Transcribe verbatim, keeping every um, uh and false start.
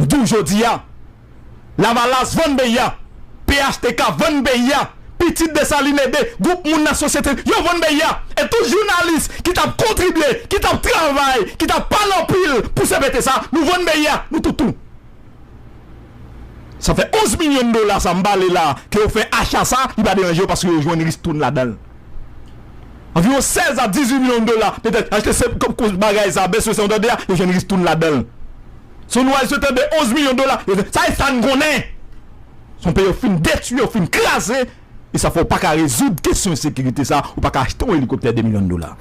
Di w jodi a, Lavalas vann peyi a, P H T K vann peyi a, pitit Desalin ede, gwoup moun nan sosyete, yo vann peyi a. E tout jounalis ki t ap kontribye, ki t ap travay, ki t ap pale anpil pou C P T sa, nou vann peyi a, nou tout tou. Sa fè onz milyon dola sa m pale la, ke yo fè acha sa, li pa deranje yo paske yo jwenn ristoun ladan l. Anviwon sèz a dizuit milyon dola, petèt, achte se, kòm, kòm bagay sa, bèso sa, w tande a, yo jwenn ristoun ladan l. Si nou al sou tande onz milyon dola, yo, sa e sa n konnen. Se yon peyi yo fin detwi, yo fin kraze, e sa fè w pa ka rezoud kesyon ensekirite sa, ou pa ka achte yon elikoptè de milyon dola.